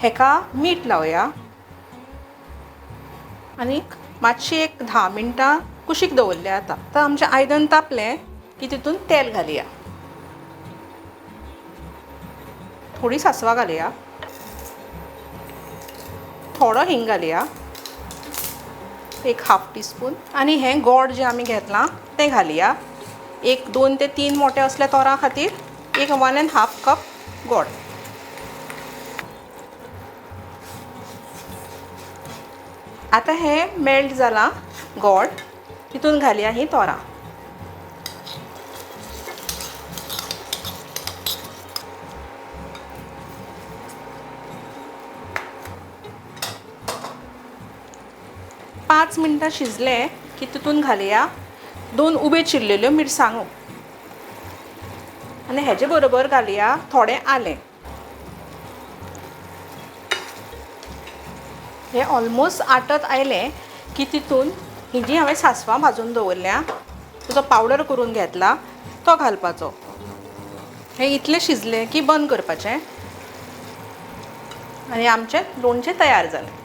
हेका मीठ लावया आनीक मातशी एक 10 मिनटां कुशीक दवरल्या. आतां आतां आमचें आयदन तापलें की तितून तेल घालया, थोडी सासवां घालया, थोडो हिंग घालया, एक हाफ टी स्पून, आनी हें गोड जें आमी घेतलां तें घालया. एक 2 ते 3 मोटे असल्या तोरां खातीर एक 1.5 कप गोड. आतां हें मेल्ट जालां गोड, तितून घालया हीं तोरां. 5 मिनटां शिजलें की तितून घालया 2 उबे चिरलेल्यो मिरसांगो आनी हेजे बरोबर घालया थोडें आलें. हें ऑलमोस्ट आटत आयलें की तितून ही जी हांवें सासवां भाजून दवरल्या ताचो पावडर करून घेतला तो घालपाचो. हें इतलें शिजलें की बंद करपाचें आनी आमचें लोणचें तयार जालें.